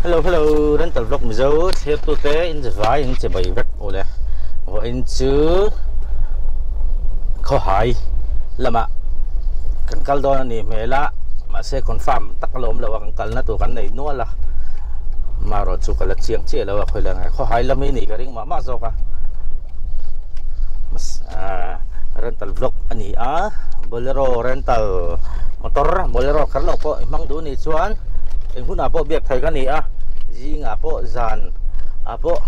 Hello hello rental vlog mizo thlir tu te in vai in che bai vek awle vawiin chu khawhai lamah kan kal dawn a ni hmel a mahse confirm tak a la awm lo a kan kalna tur kan nei nual a marawh chu ka la chiang chiah lo a khawi la nge khawhai lam hi nih ka ring mah mah zawk a rental vlog a ni a bolero rental motor bolero kher loh pawh i hmang duh nih chuan eng hunah pawh biak thei ka ni a zingah pawh zan ah pawh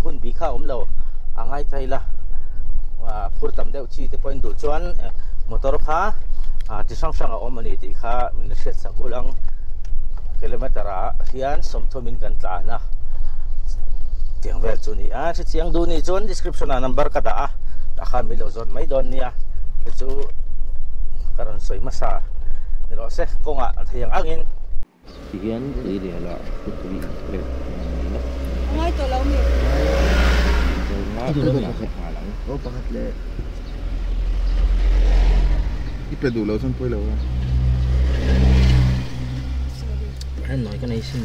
hun bih kha a awm lo a ngai thei la phur tam deuh chi te pawh in duh chuan motor kha chi hrang hrang a awm a ni tih kha min hriat sak ulh ang kilometer ah hian sawmthum in kan tlan a tiang vel chu a ni a hrechiang duh nih chuan description ah number ka dah a tah khan min lo zawt mai dawn nia te chu ka rawn sawi hmasa ni rawh se kawngah a thei ang angin. Tihian tui leh lah tui inprep a ni a. Ngai tawh lo mi. Aw pakhat leh i pe duh lo chuan pawi lo a. Pakhat nawi ka nei sin.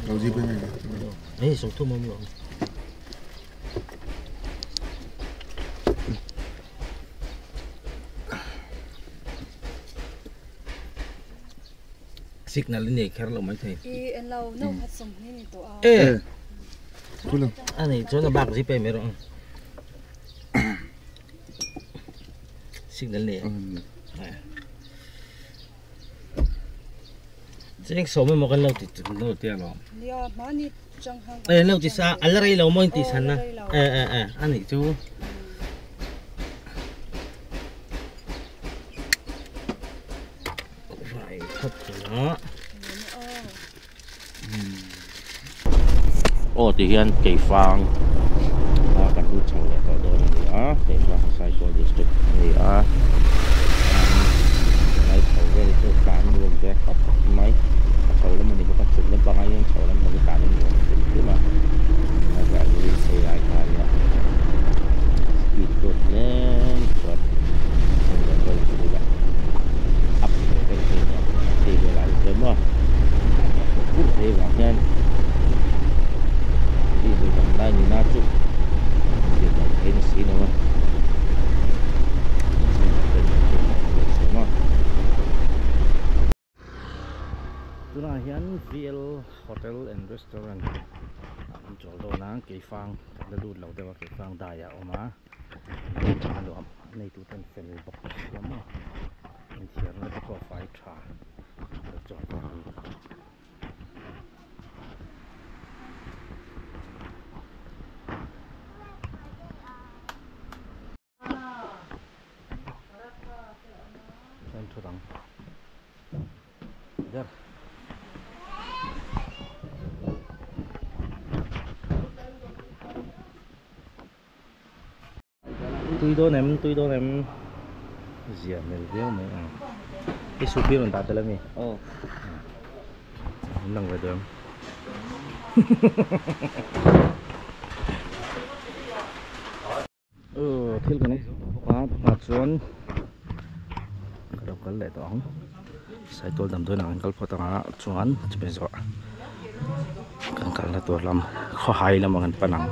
Lo zip nge. Hei sawmthum awm lo. Signal i nei kher lo mai thei. I en lo no khat sawmhnih ni tawh a. E a nei chuan a bak zip em erawh ang. Signal nei a. Cheng sawm emaw kan lo ti lo ti alawm. Nia hmani chang hang. E lo ti sa a la rei lo maw in tih chhan na. E e e a nih chu. Vai khat chungah aw ti hian keifang a kan lut chho leh tawh dawn a ni a keifang Saitual district a ni a lai chho vel chu tlan nuam ve khawp mai a chho lam a ni bawk a chhuk lampang ah hian chho lampang hi tlan a nuam hrim hrim a phei lai kha a nia speed pawh tlem chuan. Tunah hian VL Hotel and Restaurant ah kan chawl dawn a keifang kan la lut lo deuh a keifang dai ah a awm a. Tha nuam neitu ten fel bawk sia maw inthiarna te pawh fai tha lo chuan ka hmu. Chuan thu dang der. Tui dawn em tui dawn em zia hmel viau mai ang i soup hi rawn dah tel ami aw an lang ve dawn aw thil kan ei zo tawh bawk a tunah chuan ka lo kal leh tawh ang Saitual damdawiin ah kan kal phawt ang a chuan chumi zawh kan kalna tur lam khawhai lamah kan pan ang.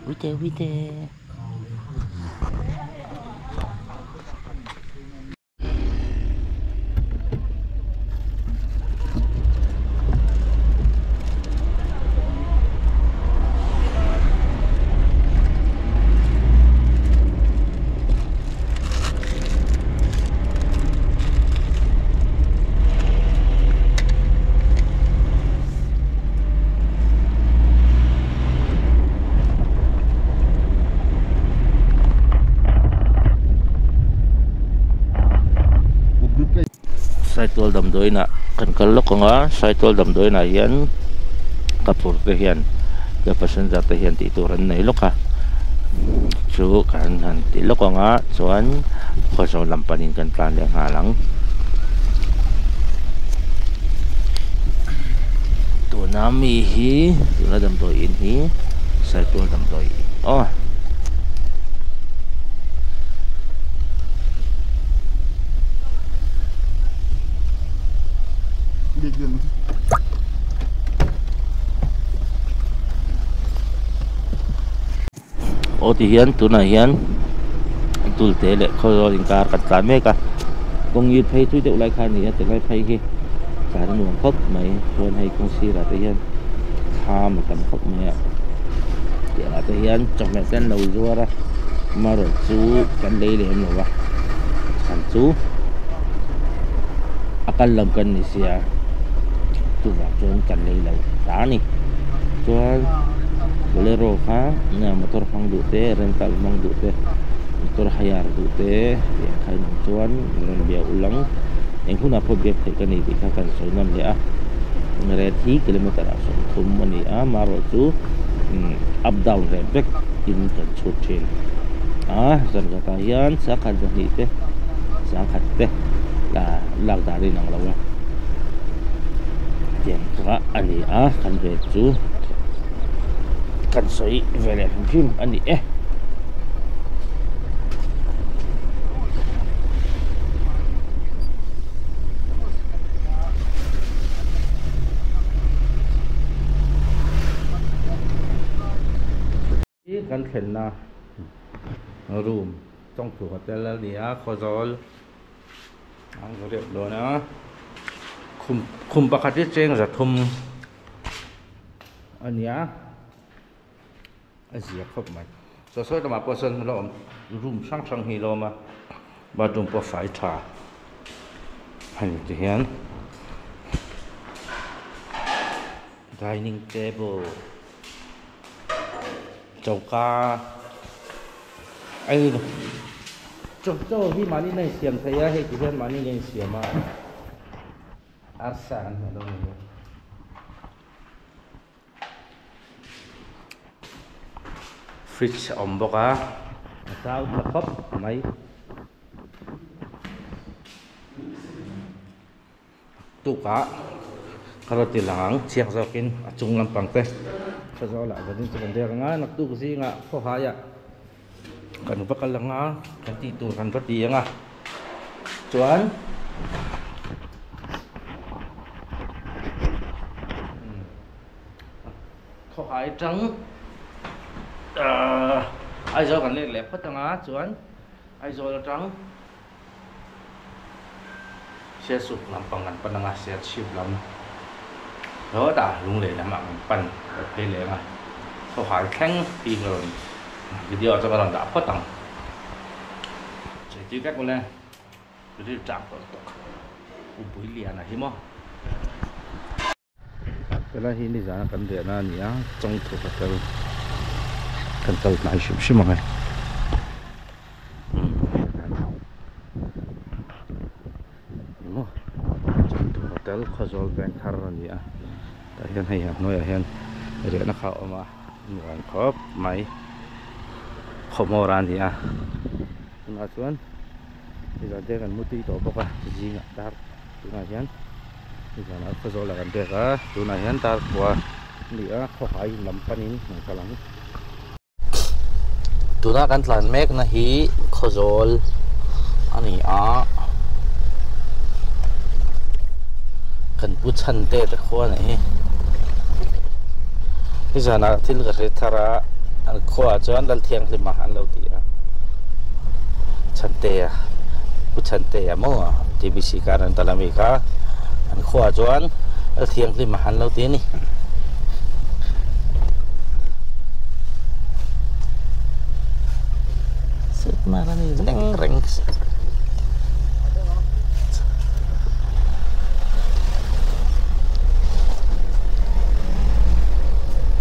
Uite uite. Saitual damdawiin ah kan kal lawk ang a Saitual damdawiin ah hian ka phur te hian ka passenger te hian tih tur an nei lawk a chu kan han ti lawk ang a chuan khawzawl lam panin kan tlan leh nghal ang tuna mi hi tuna damdawiin hi Saitual damdawi aw. Aw ti hian tunah hian Dulte leh Khawzawl inkar kan tlan mek a kawng i phei tui deuh lai kha a ni a tilai phei hi tlan a nuam khawp mai chuan hei kawng sirah te hian thlam a tam khawp mai a tiangah te hian chawhmeh te an lo zuar a amaherawhchu kan lei lem lo a chhan chu a kal lam kan ni sia chuvang chuan kan lei lo ta a ni chuan bolero kha motor hmang duh te rental hmang duh te motor hire duh te tih ang kha in awm chuan rawn bia ul ang eng hunah pawh biak theih ka ni tih kha kan sawi nawn leh a rate hi kilometer ah 30 a ni a amaherawhchu up down rate vek in kan chhut thin a zan khatah hian sangkhat zahnih te sangkhat te la lak dan a inang lo a tiang kha a ni a kan rate chu kan sawi ve leh hrim hrim a ni e. Hi kan thlenna room Chawngthu hotel a ni a Khawzawl an riak dawn a khum khum pakhat hi cheng zathum a ni a a zia khawp mai saw sawi lamah pawh sawn la awm room hrang hrang hi a la awm a bathroom pawh fai tha a ni ti hian dining table. Choka ei chaw chaw hi mahni na insiam thei a hei ti hian mahni na insiam a arsa kan hmuh dawn a ni fridge a awm bawk a a zau tha khawp mai. Tukah ka rawn ti lang ang chiang zawkin a chung lampang te tha zawh lah vanin chu kan riak ang a naktuk zingah khawhaiah kan va kal ang a kan tih tur kan va ti ang a chuan khawhai tang ahh Aizawl kan lek leh phawt ang a chuan Aizawl atang. Sialsuk lampang kan pan anga Sialchhip lam hlawtah Lunglei lamah kan pan kan phei leh anga khawhai thleng hi ka rawn video ah chuan ka rawn dah phawt ang. Chei tui vek ule ril chak tawh lutuk U Puiliana hi maw. Helai hi nizana kan riahna a ni a Chawngthu hotel kan kal hnai hrim hrim ang e emaw Chawngthu hotel Khawzawl Vengthar a ni a tah hian hei a hnuaiah hian riahna kha a awm a nuam khawp mai khawhmawr a ni a tunah chuan nizan te kan mu tui tawh bawk a zingah dar tunah hian. Nizanah Khawzawlah kan pek a, tunah hian Darkhua a ni a, khawhai lam panin kan kal ang. Tuna kan tlan mekna hi Khawzawl a ni a, kan pu chhan te te khua a nih hi. Nizanah thil ka hre thar a, an khuaah chuan Lalthianghlima an lo ti a, Chhantea. Pu Chhantea maw TBC khan an tal ami kha an khuaah chuan a thianghlim a han lo ti a ni. Setmar a ni reng reng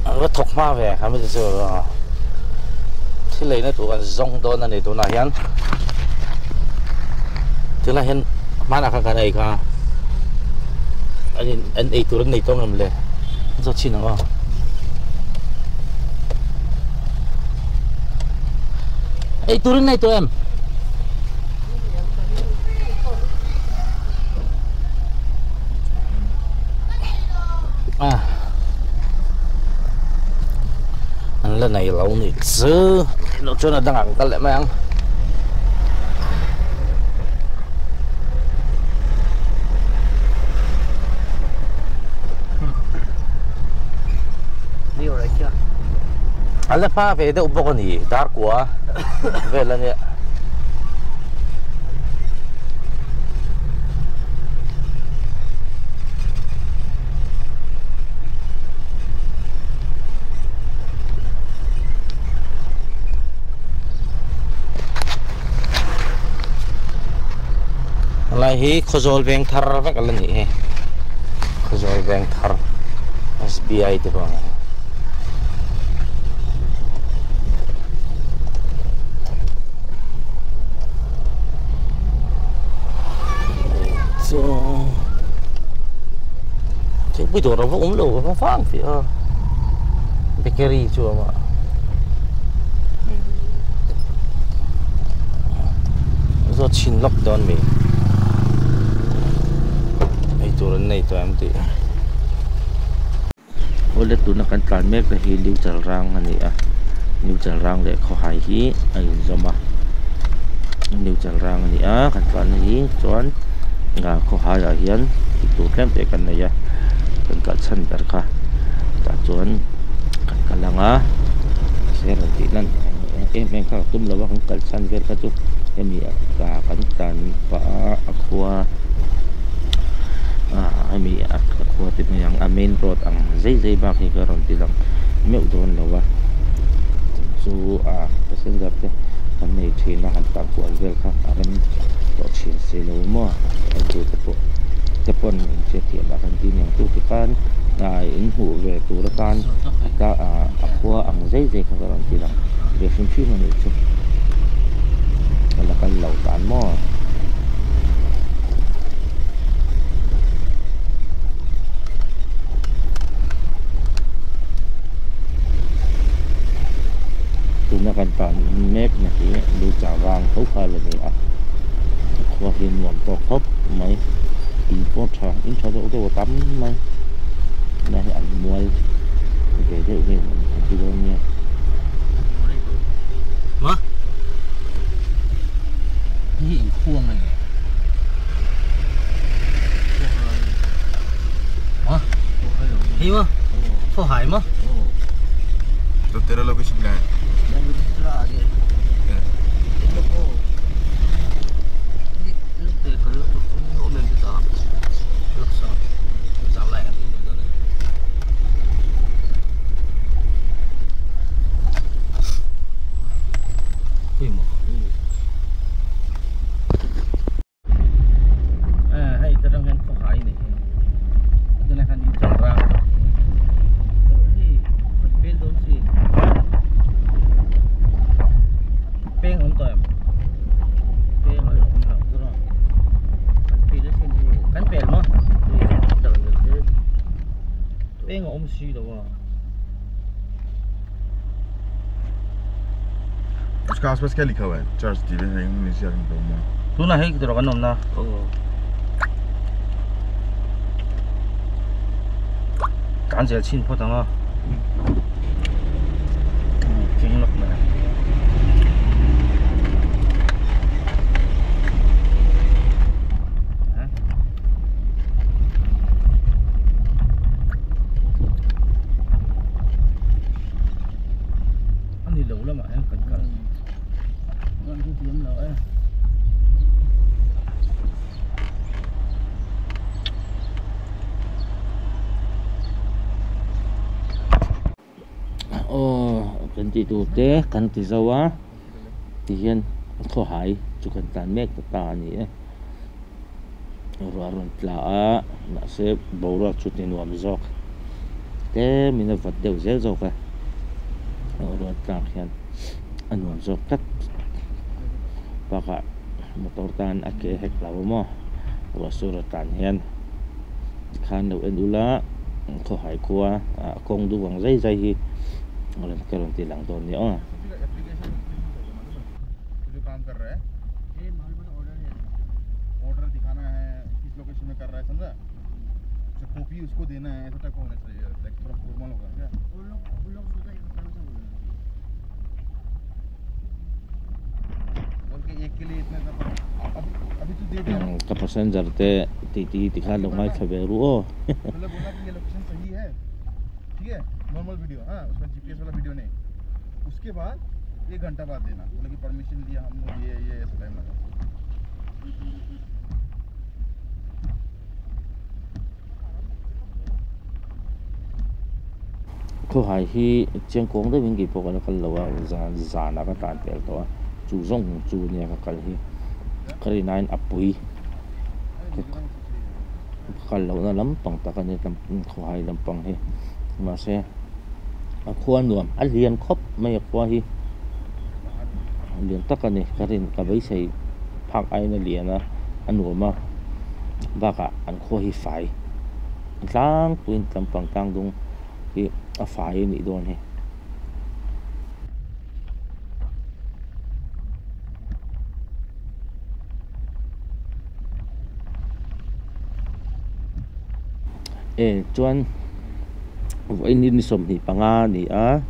an va thawk hma ve kha mi te chu thil eina tur an zawng dawn a ni tunah hian. Tunah hian hmanah khan kan ei kha an in an ei tur an nei tawng em le an zawt chhin ang aw ei tur an nei tawh em ah an la nei lo nih chu loh chuan a dangah kan kal leh mai ang. A la hma ve deuh bawk a ni dar kua vel a nia. Helai hi Khawzawl veng thar vek a la nih hi Khawzawl veng thar S_B_I te pawh a ni. Thingpui dawr a va awm lo a va vang tih a bakery chu a awm a zawt chhin lawk dawn mi eitur an nei tawh em tih. Awle tuna kan tlan mek te hi New Chalrang a ni a New Chalrang leh Khawhai hi a inzawm a New Chalrang a ni a kan tlan na hi chuan ah Khawhai ah hian tih tur tlem te kan nei a kan kal chhan ber kha tah chuan kan kal ang a mahse rawn tih lan em em kha ka tum lo a kan kal chhan vel kha chu hemi ah kan tlan pah a a khua ah hemi a khua te mai ang a main road ang zai zai bak hi ka rawn ti lang meuh dawn lo a chu ah passenger te kan nei thin a han tan kual vel kha a rem tawh thin si lo maw en tu te pawh te pawn in hriat thiam ah kan ti niang chu tikhan ah in hmuh ve tur atan ah a khua ang zai zai kha ka rawn ti lang ve hrim hrim a nih chu ka la kal lo tan maw. Tuna kan tan mek na hi lu chah vang tho kha la ni a khua hi nuam tawk khawp mai in pawh tha in tha deuh deuh a tam mai tunah hian an mual ve deuh vel an ti dawn nia. Hi ma Khawhai ma तो तेरा लोकेशन क्या है Hei ta rang hian khawhai nei hi tunah hian in chawlh rang hei kan pel dawn chi peng awm tawh em peng a awm lo chu rawh kan pel asin hei kan pel maw peng a awm si lo a. उसका आसपास क्या लिखा हुआ है church Tunah hei tur kan awm na. Kan zel chhin phawt ang a. Keng lawk mai. A ni lo lamah hian kan kal. Aw kan tih tur te kan ti zo a tihian khawhai chu kan tlan mek ta ta a ni e ruah rawn tla a mahse boruak chu ti nuam zawk tlemin a vat deuh zel zawk a ruah tlak hian a nuam zawk tlat bakah motor tan a ke hek lo a maw ruah sur a tlan hian tikhan lo en ula khawhai khua ah kawng duh ang zai zai hi rawn ka rawn ti lang dawn nia aw. जो काम कर रहा है ऑर्डर दिखाना है किस लोकेशन में कर रहा है समझा अच्छा कॉपी उसको देना है ऐसा टाइप का होना चाहिए लाइक थोड़ा फॉर्मल होगा क्या बोल के एक के लिए इतना इतना अभी अभी तू दे दे Ka passenger te titi tikhan lo ngaithla ve ru aw. मतलब बोलना कि ये लोकेशन सही है ठीक है नॉर्मल वीडियो हाँ उसमें जीपीएस वाला वीडियो नहीं। उसके बाद एक घंटा बाद देना, बोले कि परमिशन दिया हम लोग, ये ऐसा टाइम लगा। Khawhai hi chiangkuang deuhin kei pawh ka la kal lo a, zan zanah ka tan tel tawh a, chu zawng chu nia ka kal hi ka rinain a pui ka kal lohna lampang tak a ni khawhai lampang hi mahse a khua nuam a lian khawp mai a khua hi lian tak a ni ka rin ka beisei phak aiin a lian a a nuam a bakah an khua hi fai tlangpuiin lampang tlang dung hi a fai a nih dawn hi. E chuan vawiin ni 25 a ni a,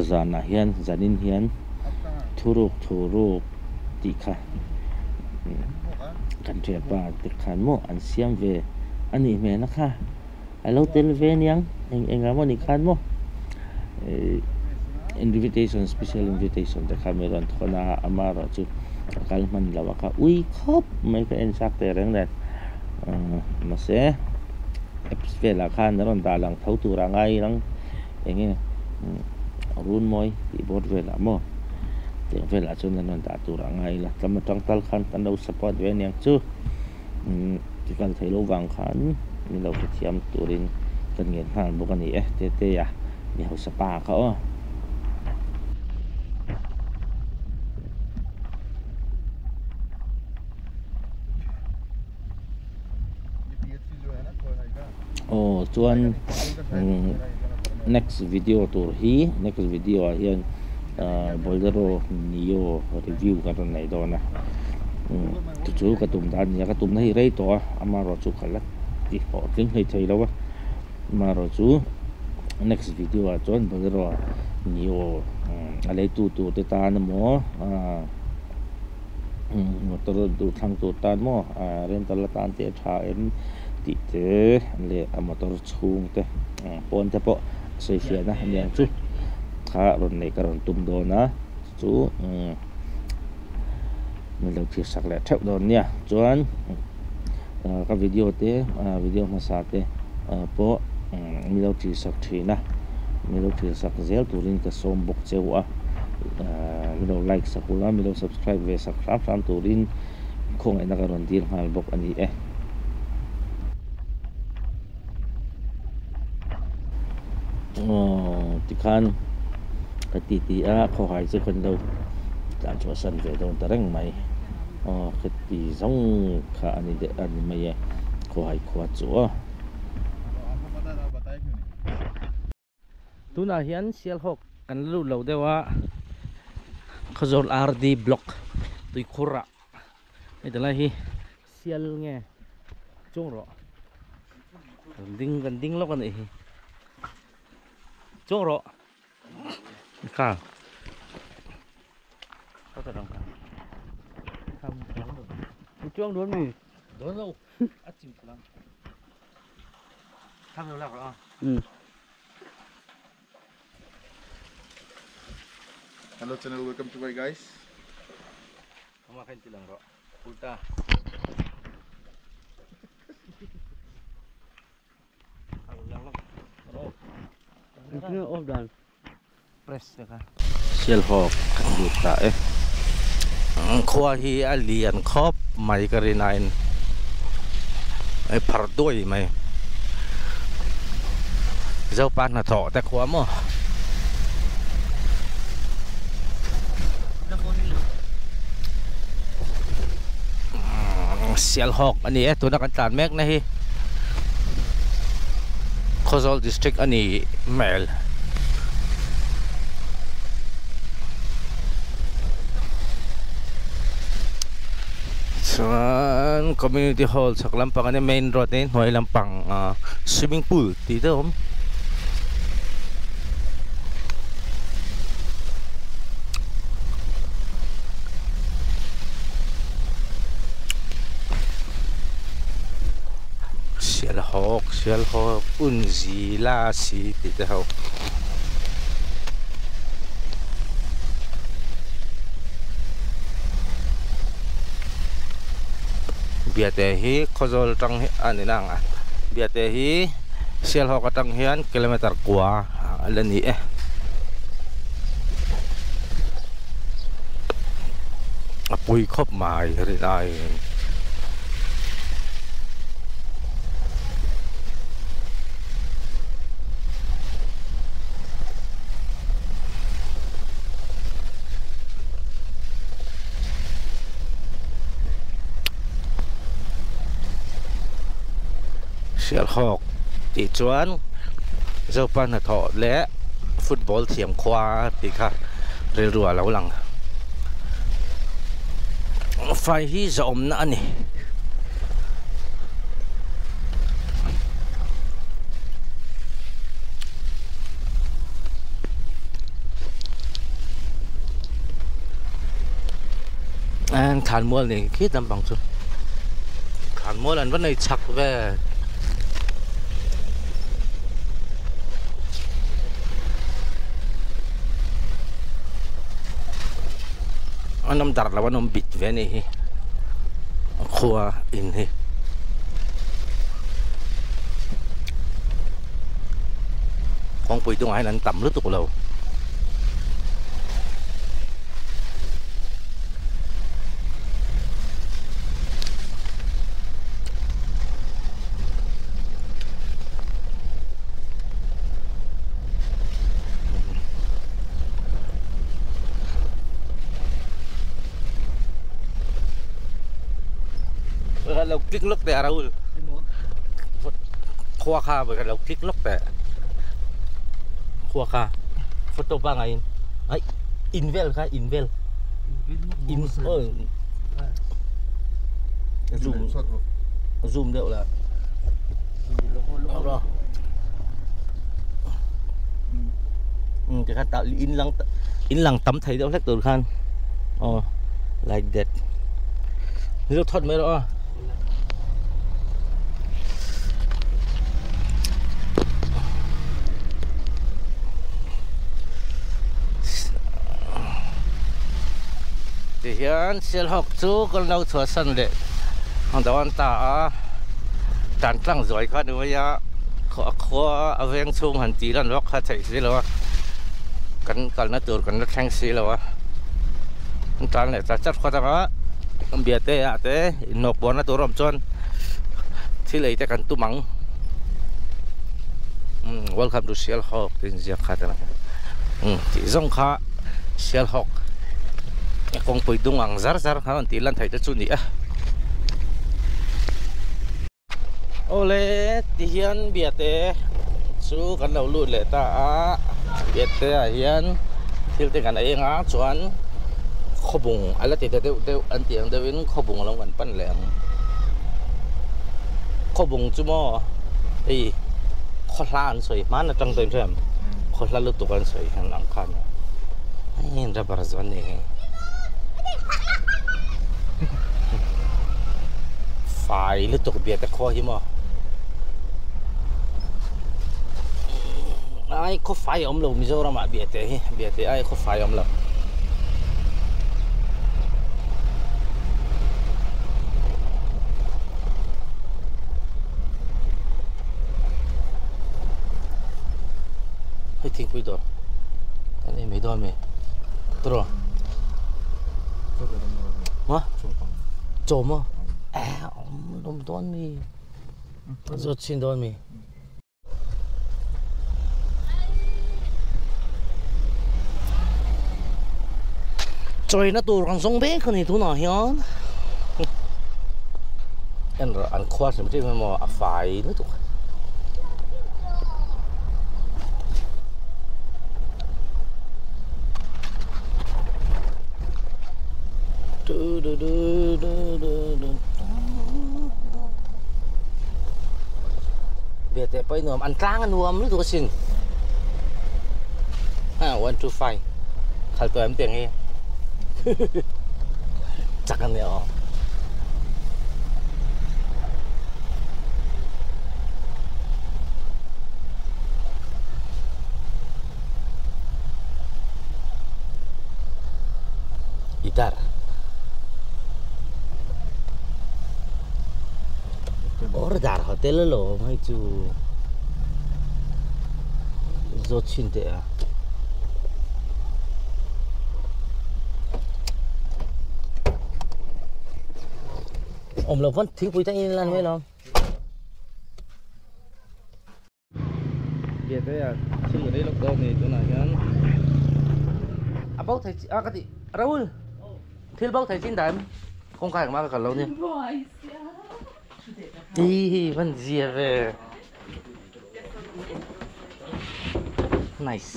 zanah hian zanin hian thuruk thuruk tih kha kan thianpa te khan maw an siam ve a nih hmel a kha a lo tel ve aniang eng eng ah maw ni khan maw invitation special invitation te kha mi rawn thawn a amaherawh chu a kal hman lo a kha ui khawp mai ka en chak teh reng nen mahse apps velah khan a rawn dah lang tho tur a ngai ang eng nge runmawi tih board velah maw tiang velah chuan an rawn dah tur a ngai ila tlem atang tal khan kan lo support ve aniang chu ti kal theih loh vang khan min lo hrethiam turin kan ngen nghal bawk a ni e tete a mi hausa pa kha aw. Aw chuan next video tur hi next video ah hian Bolero Neo review kan rawn nei dawn a chu chu ka tum dan a ni a ka tumna hi rei tawh a amaherawh chu ka la ti hlawhtling hlei thei lo a amaherawh chu next video ah chuan Bolero Neo a leitu tur te tan emaw motor duh thlang tur tan maw rental atan te a tha em tih te leh a motor chhung te pawn te pawh a sawi fiahna a ni ang chu kha rawn neih ka rawn tum dawn a chu min lo thlir sak leh theuh dawn nia chuan ka video te video hmasa te pawh min lo thlir sak thin a min lo thlir sak zel turin ka sawm bawk cheu a min lo like sak ula min lo subscribe ve sak hram hram turin khawngaihna ka rawn dil nghal bawk a ni e. Aw tikhan ka ti ti a khawhai chu kan lo tlan chhuahsan ve dawn ta reng mai aw ka ti zawng kha a ni deuh a ni mai e khawhai khua chu aw. Tunah hian Sialhawk kan la lut lo deuh a, Khawzawl RD Block tuikhur ah hei ti lai hi Sial nge chuang rawh kan ding kan ding lawk a nih hi chuang rawh kha chuang dawn mi dawn lo a chim lang thang lo lak rawh a Hello channel, welcome to my guys. Ama khain ti lang rawh ulta. Off dan. Press te kha. Sialhawk kan lut ta e. Khua hi a lian khawp mai ka rinain ai phar duai mai. Zopa hnathawh te khua maw. Sialhawk a ni e tuna kan tlan mek na hi Khawzawl district a ni hmel. Chuan community hall chhak lampang a nia main road a hnuai lampang swimming pool tih te a awm. Sialhawk Sialhawk Unzila si tih te ho. Biate hi Khawzawl atang hi a ni na ang a Biate hi Sialhawk atang hian kilometer kua a la ni e. A pui khawp mai rin aiin. Sialhawk tih chuan Zopa hnathawh leh football thiam khua tih kha rilru a lo lang. Fai hi zahawmna a ni. An thlanmual nei khi lampang chu thlanmual an va nei chak ve. An awm dar lo an awm bit ve a nih hi a khua in hi. Kawngpui dungah hian an tam lutuk lo. Lo click lawk teh a Rahul. Khua kha lo click lawk teh. Khua kha photo pangai in. Ai in vel kha in vel. In oi. Zoom zoom deuh la. Tikhan tah in lang in lang tam thei deuh hlek tur khan aw like that ni lo thawt mai rawh aw. Tihian Sialhawk chu kan lo chhuahsan leh dawn ta a tan tlang zuai kha ni mai a a khua a veng chhung han tih lan vak kha theih si lo a kan kalna tur kan la thleng si lo a an tan leh chat chat khawt ang a biate ah te inhnawk buarna tur a awm chuan thil ei te kan tum ang umm welcome to Sialhawk tih inziak kha te umm tih zawng kha Sialhawk kawngpui dung ang zar zar kha rawn tih lan theih te chu a ni a. Awle tihian Biate chu kan lo lut leh ta a Biate ah hian thil te kan ei anga chuan khawbung a la ti ta deuh deuh an tih ang deuhin khawbung alo kan pan leh ang khawbung chu maw hei khawhla an sawi hman atang tawhin hriat ang khawhla lutuk an sawi hian ang khan hei rubber zawh a ni hei. Fai lutuk biate khaw hi maw ai khaw fai a awm lo Mizoram ah biate hi biate ai khaw fai a awm lo. Hei thingpui dawr kan ei mai dawn mai tawrh aw. Maw chaw maw eh awm dawn mi zawt chhin dawn mi. Chawina tur kan zawng mek a ni tunah hian en rawh an khua hrim hrim emaw a fai lutuk. Biate pawh i nuam an tlang a nuam lutuk asin ha 1 2 5 khal tawh em tiang hi chak a nia aw. Idar. Ordar hotel alawm hei chu zawt chhin teh a. Awm lo pawn thingpui te in lan mai alawm. Gate a thil rei lawk dawn ni tunah hian a bo thei a ka ti Raul thil bo thei chin dah em kawngka engmah ka kal lo nia hi van zia ve nice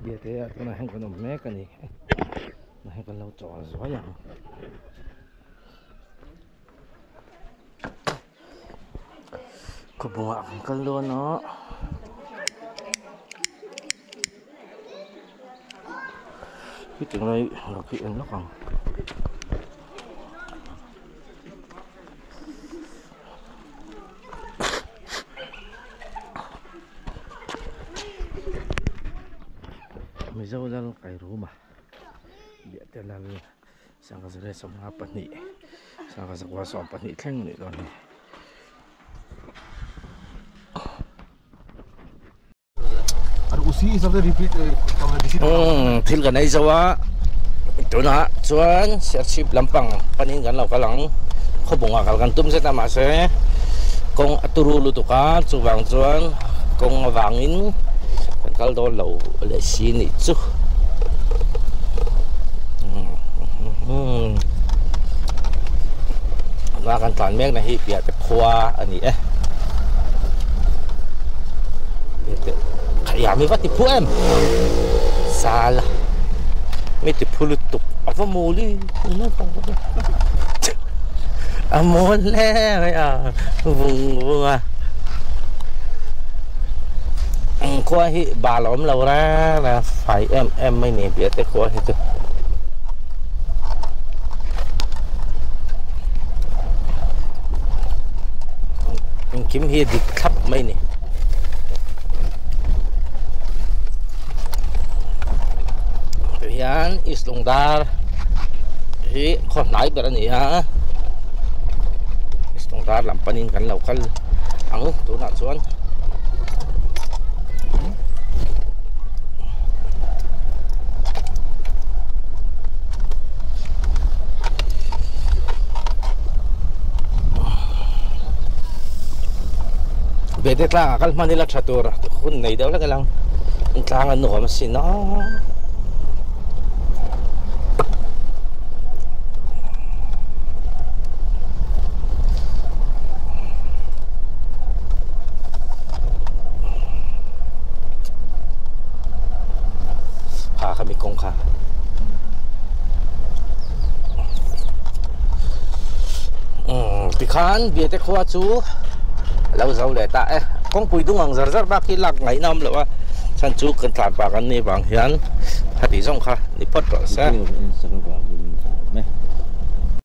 Biate ah tunah hian kan awm mek a ni tunah hian kan lo chawl zuai ang khawbungah kan kal dawn a. Hetiang lai rak hi en lawk ang. Mizo lal Kairuma Biate lal Sangha 52 Sangha 12 thleng a nih dawn hi. Thil kan ei zo a tunah chuan serchhip lampang panin kan lo kal ang khawbungah kal kan tum zet a mahse kawng a turu lutuk a chuvang chuan kawng avangin kan kal dawn lo leh si nih chu tuna kan tlan mek na hi piah te khua a ni e. Khaia mi va ti phu em sala mi ti phu lutuk a va mawl i a mawl hle mai a vung vung a khua hi bal a awm lo reng a fai em em mai ni biate khua hi chu. Engkim hi a dik thlap mai ni. Tihian East Lungdar hi khaw hnai ber a ni a, East Lungdar lam panin kan lo kal ang tunah chuan. Bete tlangah kal hman ila tha tur hun nei deuh hlek alang an tlang a nuam asin aw. Kha kha mi kawng kha. Tikhan Biate khua chu a lo zo leh ta e. Kawngpui dung ang zar zar bak hi lak ngaihna awm loh a, chhan chu kan tlan pah kan nih vang hian khati zawng kha ni phawt rawh se.